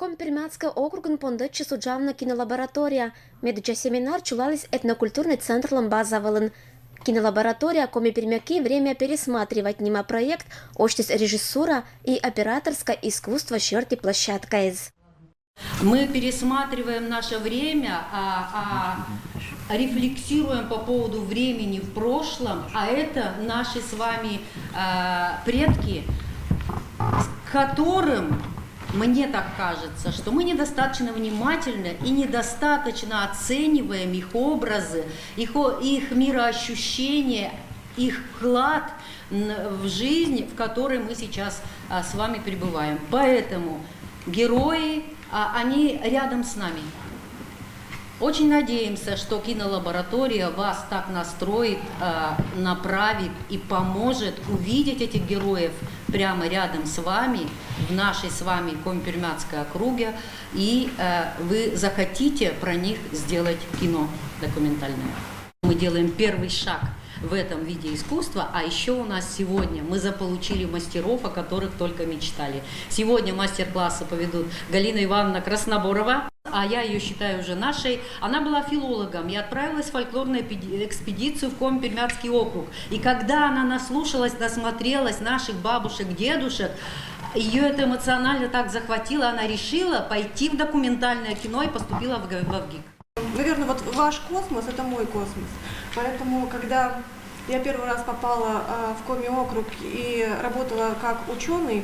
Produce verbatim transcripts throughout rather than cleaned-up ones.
Коми-Пермяцкӧй округын пондӧдчис уджавны кинолаборатория. Медводдза семинар чулаліс этнокультурнӧй центрлӧн база вылын. Кинолаборатория «Коми-Пермяки. Время пересматривать» нима проект осьтіс режиссура и операторскӧй искусство серти площадкаэз. Мы пересматриваем наше время, а, а, рефлексируем по поводу времени в прошлом, а это наши с вами, а, предки, с которым, мне так кажется, что мы недостаточно внимательны и недостаточно оцениваем их образы, их, о- их мироощущение, их вклад н- в жизнь, в которой мы сейчас, а, с вами пребываем. Поэтому герои, а, они рядом с нами. Очень надеемся, что кинолаборатория вас так настроит, а, направит и поможет увидеть этих героев прямо рядом с вами, в нашей с вами Коми-Пермяцкой округе, и, э, вы захотите про них сделать кино документальное. Мы делаем первый шаг в этом виде искусства, а еще у нас сегодня мы заполучили мастеров, о которых только мечтали. Сегодня мастер-классы поведут Галина Ивановна Красноборова, а я ее считаю уже нашей. Она была филологом и отправилась в фольклорную эпиди- экспедицию в Коми-Пермяцкий округ. И когда она наслушалась, насмотрелась наших бабушек, дедушек, ее это эмоционально так захватило, она решила пойти в документальное кино и поступила в ГВГИК. Наверное, вот ваш космос — это мой космос. Поэтому, когда я первый раз попала, а, в Коми округ и работала как ученый,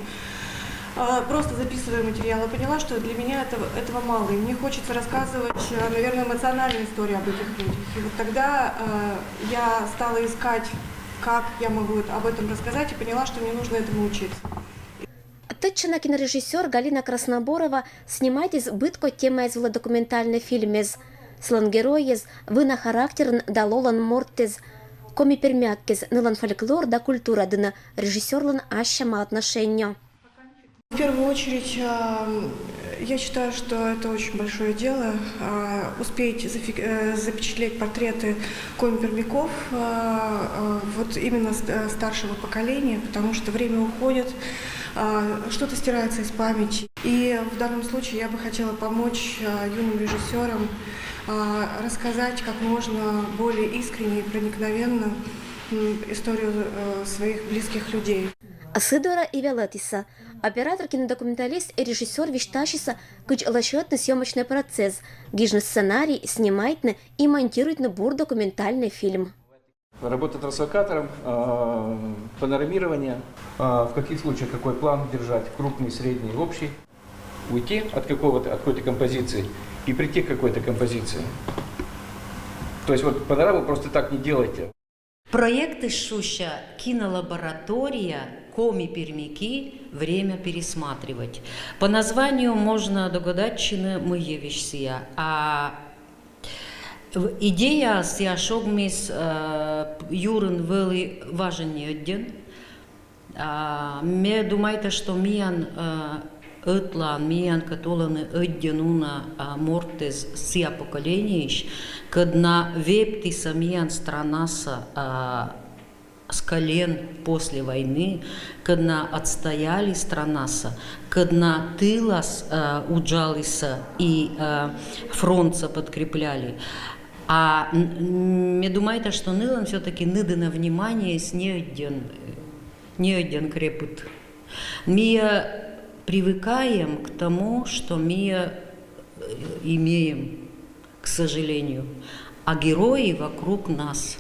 а, просто записывая материалы, поняла, что для меня этого, этого мало. И мне хочется рассказывать, а, наверное, эмоциональные истории об этих людях. И вот тогда, а, я стала искать, как я могу это- об этом рассказать, и поняла, что мне нужно этому учиться. Тӧдчана кинорежиссёр Галина Красноборова снимайтіс быд кодь темаэз вылӧ документальнӧй фильмез. Сылӧн геройез вына характерӧн да лолӧн морттэз, коми-пермяккез, нылӧн фольклор да культура дінӧ режиссёрлӧн ассяма отношение. В первую очередь, а, я считаю, что это очень большое дело, а, успеть зафик- э, запечатлеть портреты коми-пермяков, а, а, вот именно ст- э, старшего поколения, потому что время уходит, а, что-то стирается из памяти. И в данном случае я бы хотела помочь, а, юным режиссёрам, а, рассказать как можно более искренне и проникновенно, м, историю, э, своих близких людей. Сы дорӧ и велӧдісны. Оператор, кинодокументалист и режиссёр висьтасисны, кыдз лӧсьӧдны съёмочнӧй процесс, гижны сценарий, снимайтны и монтируйтны бур документальнӧй фильм. Работа транслокатором, э, панорамирование. А в каких случаях какой план держать? Крупный, средний, общий? Уйти от какого-то, от какой-то композиции и прийти к какой-то композиции. То есть вот панораму просто так не делайте. Проектыс шуся «Кинолаборатория. Коми-пермяки. Время пересматривать». По названию можно догадайтчыны, мый вӧсья. А в- идея сія шогмис, э, юрын вӧлі важӧн неӧддьӧн. А, ме думайта, что миян, э, ӧтлаын, миян кӧ олӧны ӧддьӧн уна, а, мортыс сія поколениеысь, кӧд на вептісны миян странасӧ, а, скӧлен после войны, кӧд на отстояли странасӧ, кӧд на тылас, э, уджалісны и, э, фронтсӧ подкрепляли. А н- н- ме думайта, что нылӧн всё-таки нӧдна внимание с неӧддьӧн, неӧддьӧн крепыд. Мы привыкаем к тому, что мы, э, имеем, к сожалению, а герои вокруг нас.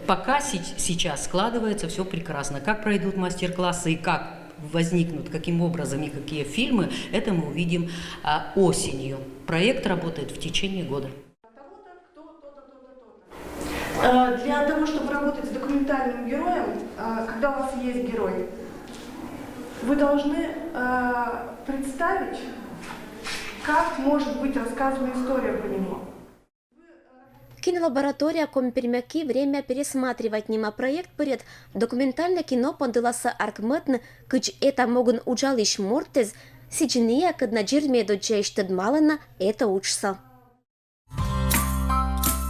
Пока се- сейчас складывается всё прекрасно. Как пройдут мастер-классы и как возникнут, каким образом и какие фильмы, это мы увидим, а, осенью. Проект работает в течение года. Э, для того, чтобы работать с документальным героем, э, когда у вас есть герой, вы должны, э, представить, как может быть рассказана история про него. Кинолаборатория «Коми-пермяки. Время пересматривать» нима проект пырйӧд документальнӧй кино пондыласны артмӧдны, кыдз эта могын уджалысь морттэз, сідз ниа, кӧд на дзирмӧдӧдчысь тӧдмалӧны эта уджсӧ.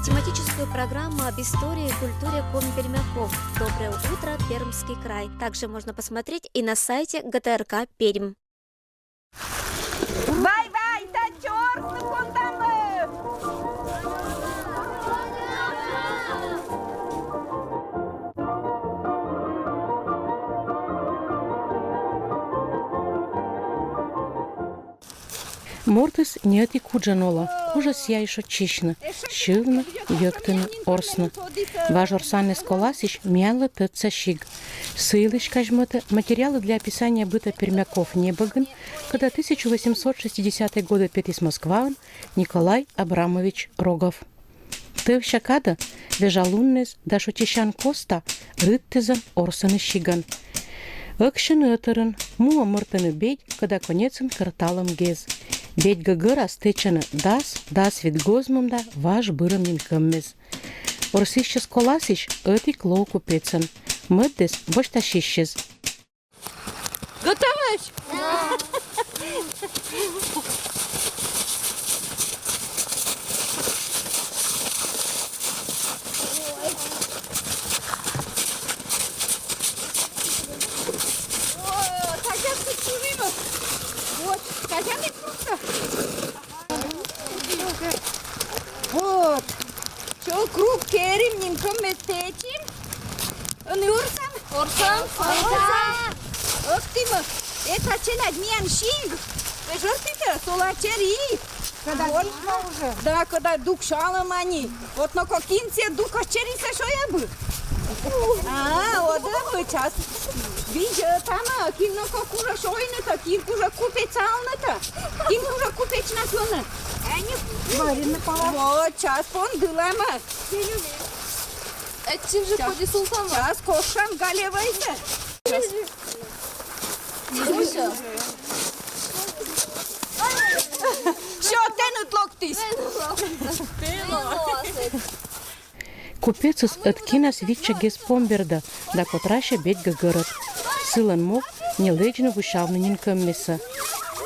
Тематическую программу об истории и культуре коми-пермяков «Доброе утро, Пермский край» также можно посмотреть и на сайте ГТРК «Пермь». Бай-бай! Мортыс не ӧтик уджӧн олӧ, кужӧ сійӧ и шойччысьны, сьывны, йӧктыны, орсны. Важ орсаныс коласысь миянлы тӧдса сиг. Сы йылысь казьмӧтӧ материалы для описания быта пермяков небӧгын, кодӧс тысяча вісімсот шестидесятӧй годӧ петіс Москваын Николай Абрамович Рогов. Тӧвся кадӧ вежа лунныс да шойччысян коста рытӧзӧн орсӧны сигӧн. Ӧксьӧны ӧтарӧн, муӧ мӧртӧны бедь, кӧда конецын кӧрталӧм гез. Бедь гӧгӧрас тэчӧны дас, дас вит гозмӧм да важ бырӧм нинкӧммис. Орсысьӧс коласысь ӧтик лоӧ купецӧн, мӧдыс босьтасьысьыс. Готовы? Да. О, хотя бы чурима. Вот, хотя бы просто. Вот. Чё, круг керим, нинкӧммис тэчим. Ӧні орсам? Орсам. Орсам. Ӧктимӧ. Это челядь миян сиг. Тэ жӧртитӧ, солы чери. Когда вот. Зима уже. Да, когда дук сялӧма ни. Вот но ко кин сійӧ дук черисӧ сёйӧ бы. А, вот да, сейчас. Видзӧдтам, кин но ко кужӧ сёйны-то, кин кужӧ купецалны-то. Кин кужӧ купецнас лоны. Марина Павловна. Вот, час пондылам. Эчим же поди султан. Час кошам галевайсӧ. Всё, тэныд локтіс. Купецыс ӧд кинас виччӧ гез пом бердӧ да котрасьӧ бедь гӧгӧрӧд. Сылӧн мог — не лэдзны висьтавны нинкӧммисӧ.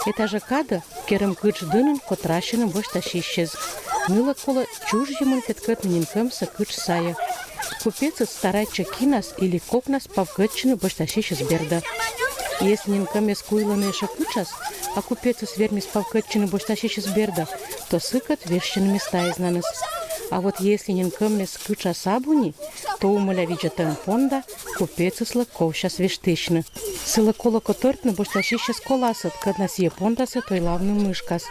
Этажӧ кадӧ керӧм кытш дінын котрасьӧны босьтасьысьыс. Нылӧ колӧ чужйымын петкӧдны нинкӧмсӧ кытш сайӧ. Купецыс старайтчӧ кинас или кокнас павкӧдчыны босьтасьысьыс бердӧ. Если нинкӧмыс куйлӧны ещӧ кытшас, а купецыс вермис павкӧдчыны босьтасьысьыс бердӧ, то сыкӧд вежсьӧны местаызнаныс. А вот если нинкӧмыс кытшас абу ни, то умоля видзӧдтӧм понда купецыслы ковсяс вештысьны. Сылы колӧ котӧртны босьтасьысьыс коласӧд, кӧдна сійӧ пондасӧ тойлавны мышкас.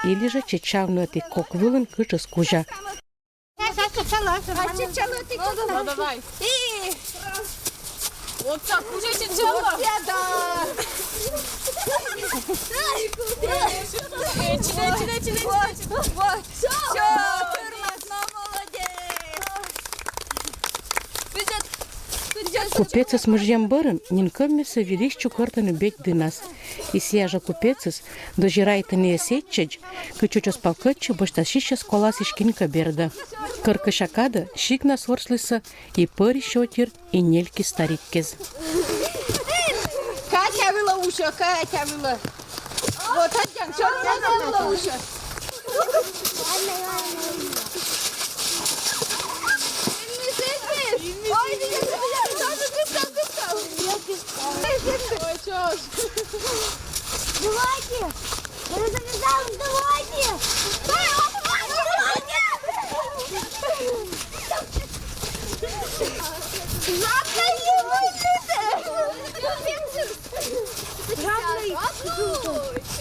Или жӧ чеччавны ӧтик кок вылын кытшыс кузя. Ну, давай. И вот так, уже чеччала. Вот, да. Э, читай, читай, читай, читай. Вот. Всё, молодец. Купецыс мыжйӧм бӧрын нинкӧммисӧ вильысь чукӧртӧны бедь дінас. И сійӧ жӧ купецыс дӧзьӧрайтӧны сэтчӧдз, кыдз чеччӧ павкӧдчыны босьтасьысьӧс коласысь кинкӧ бердӧ. Кӧркӧся кадӧ сигнас орслісӧ и пӧрысь отир, и нелькис стариккез. Катя вылӧ усьӧ, Катя вылӧ. Вот, Татьяна, всё, Катя вылӧ усьӧ. Ой, кыскал, кыскал. Ой, чё ж. Давайте. Я завязала, давайте. Давай, давай, давайте. Завтра не вылетит.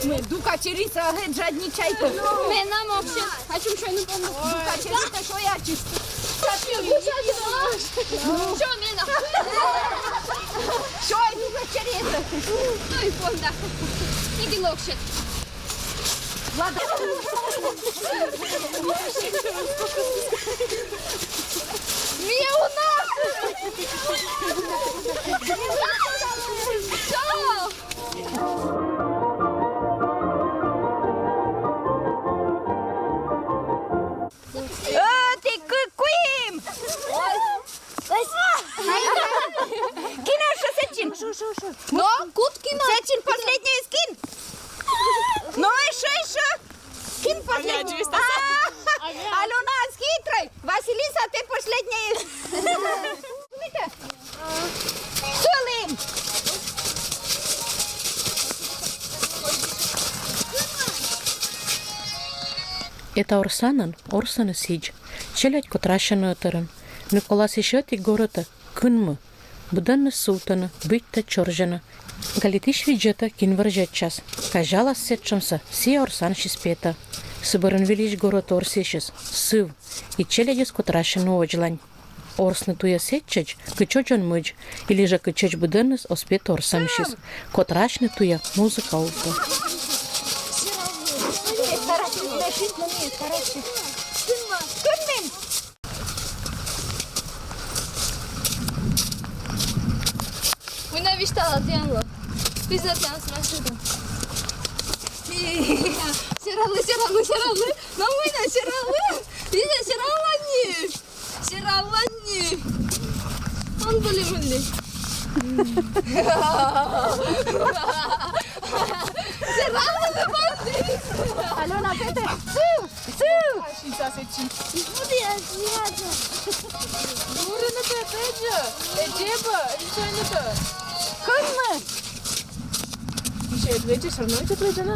Ми дука черисӧ гӧгӧр жадничайтім. Менам вообще. Хочу чайну помню. Дука черисӧ шоярчис. Чё, менам? Шой дука черисӧ. Ну и помда. Иди локшет. Ладно. Миуна! Всё! Ӧтик, кык, куим! Кинӧ ещӧ сэтчин? Но, кут кинӧ? Сэтчин последньӧйыс кин? Но, ещӧ, ещӧ. Кин последньӧй? А, Алёна хитрӧй. Василиса, тэ последньӧй. Сылім. Эта орсанӧн орсӧны сідз. Челядь котрасьӧны ӧтарӧн. Но коласысь ӧтик горӧтӧ: кынмы. Быдӧнныс сувтӧны, быттьӧ чорзьӧны. Галитысь видзӧдӧ, кин вӧрзьӧдчас. Казялас сэтшӧмсӧ сійӧ орсансьыс петӧ. Сы бӧрын вильысь горӧтӧ орсйысьыс: сыв. И челядьыс котрасьӧны водзлань. Орсны туйӧ сэтчӧдз, кытчӧдз он мӧдз, или жӧ кытчӧдз быдӧнныс оз петӧ орсӧмсьыс. Котрасьны туйӧ музыка улкӧ. Мый на висьтала тіянлы. Пиза тіян смачно. Сералы, сералы, сералы. Но мый на сералы. Пиза сералы ни. Сералы ни. Он были, были. Сералы, были. Алёна, петӧ. Сыв! Сыв! Ачи, сасечи. Буду я смеяться. Буры на петеджа. Эджеба, ничего не то. Кынмы? Ещё это лечишь, равно это лечишь, она?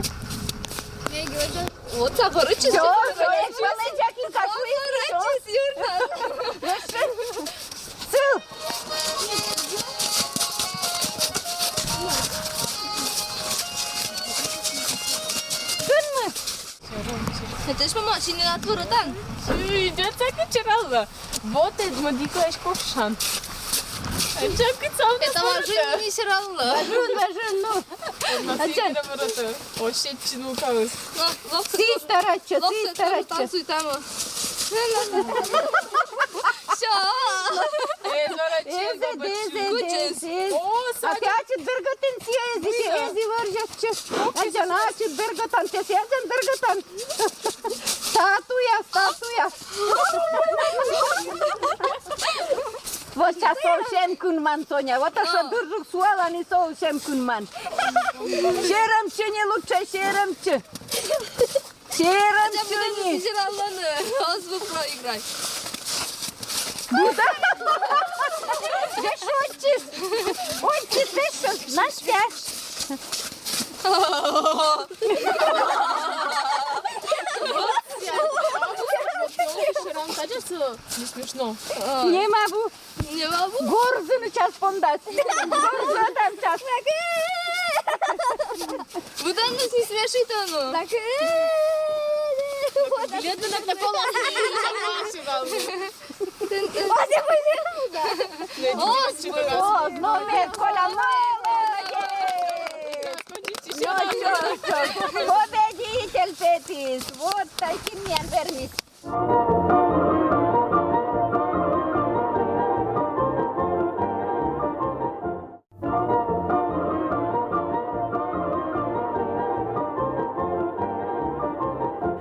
Я говорю, вот так, короче, всё, всё, это лечишь. Сыв! Кынмы? Это ж мама, синий отворотан. Идёт так и чарала. Вот это модиклаешь ковшан. Это важен не сералла. Важен, важен, ну. Вообще чинукалыс. Сі старайтчӧ, сі старайтчӧ. Танцуй там. Всё. Эзэ, эзэ, эзэ, эзэ. А тэ ачыд бергӧтін сійӧ эзі, тэ эзі вӧрзьӧдчы. Ачыд бергӧтан, тэ эзэн бергӧтан. Статуя, статуя. Вот час совсем кынман, Соня. Вот ещё дыржик суалан и совсем кынман. Серӧмтчы ни лучше, серӧмтчы. Серӧмтчы ни. Раз вы проиграть. Весь отчис. Отчис, весь отчис. Настя. Не смешно. Не могу. Не могу. Горзыны час пондас. Горзыны час. Вы там нас не смешите, ну. Так. Билет на такого. О, ну, Коля, молодец! Победитель петіс! Вот таким я вернись.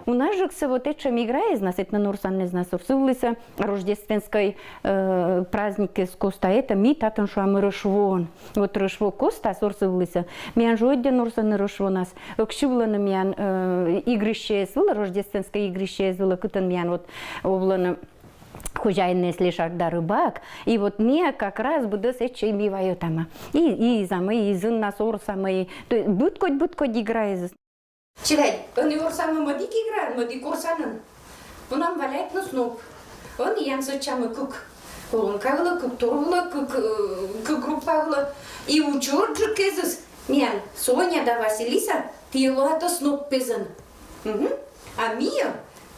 У нас жӧ кӧ вот этшӧм играэз на, сэтӧн нин орсанныд на, орсывлісны рождественскӧй, э, праздникыс коста, это ми татӧн шуам Рӧшвоӧн. Вот Рӧшво коста орсывлісны. Миян жӧ ӧдйӧ орсӧны Рӧшвонас. Ӧксювлӧны миян, э, игрищеыс вылӧ, рождественскӧй игрищеыс вылӧ, кытӧн миян вот овлӧны хозяинныс лешак да рыбак. И вот ми как раз быдӧн сэтчӧ и ми вайӧтамӧ. И, и изамӧ, и зыннас орсамӧ, и то есть быдкодь, быдкодь играэз. Челядь, ӧні орсамӧ мӧдик игра, мӧдик орсанін. Пунам валяйтны сноп. Ӧні миян сэтчӧ кык колонка вылӧ, кык тор вылӧ, кык, э, кык группа вылӧ. И у чорыдджыккезыс миян Соня да Василиса, ті лоатӧ сноп пезӧн. Мгм. А ми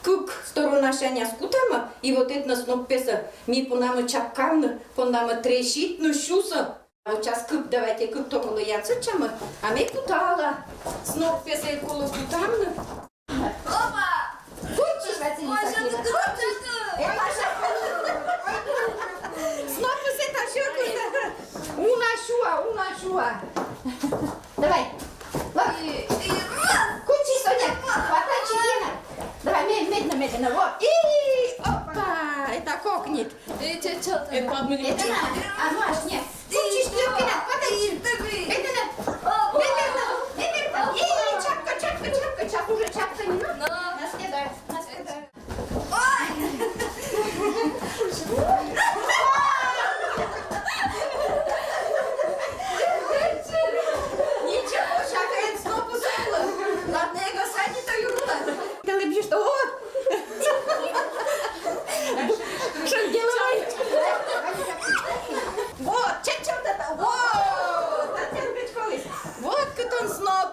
кык сторонасянь кутамӧ, и вот этнӧ сноп песӧ ми понамӧ чапкавны, понамӧ трещитны сюсӧ. Вот час кык, давайте кык тор вылӧ миян сэтчӧ, а ме кутала. Сноп песӧ колӧ кутавны. Опа! Кучи, Василиса, кучи. Э, Паша. Сноп песӧ тащи. Уна сюа, уна сюа. Давай. Лап. И, и раз. Кучи, Соня. Хватай, Чилина. Давай, ме-, медленно, медленно. Вот. И опа. Это кокнет. Э, чё, чё ты? Это одну не... Это надо. А ну аж нет. Кучи, шлёпки, надо. Подойди. Медленно. Медленно. Медленно. И чапка, чапка, чапка. Чап уже чапка не надо. Нас кидает. Нас кидает. Ничего, ща, конечно, пузырь. Ладно, я его сани-то юрла. Ты лыбишь, что вот? Что делай?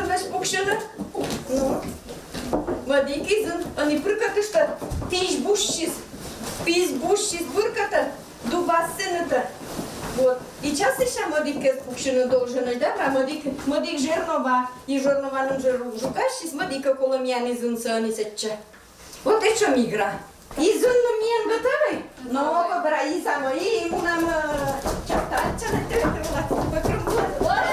долженность пуксьыны. Ну, мӧдик изын ӧні пыркӧтышта, пизь бусьысь, пизь бусьысь пыркӧтӧ, дубас сэнытӧ. Вот. И час сэсся мӧдикӧс пуксьыны долженность, да, бра, мӧдик, мӧдик жернова, и жернованым жӧ жугасис, мӧдик кӧ колӧ миян изынсӧ ӧні сэтчӧ. Вот этшӧм игра. Изын но миян быттьӧ. Но, бра, иза мо, и мунам, э, чапта, чана, тэ, тэ, вылад, вокруг вылад.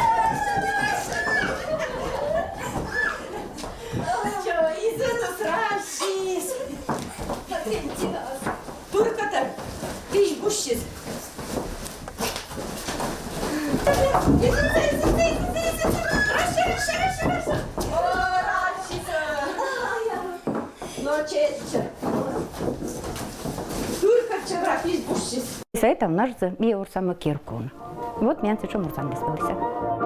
Чё, изын но сразу. Пыркӧтӧ. Пизь бусьысь. Изынсӧ, изынсӧ, изынсӧ, изынсӧ. Рашӧ, рашӧ, рашӧ, рашӧ. О, рашӧ. Но чеччӧ. Туркӧтчӧ, бра, пизь бусьысь. Сэтшӧм нажӧ ми орсам керкаын. Вот миян сэтшӧм орсаныс вӧліс.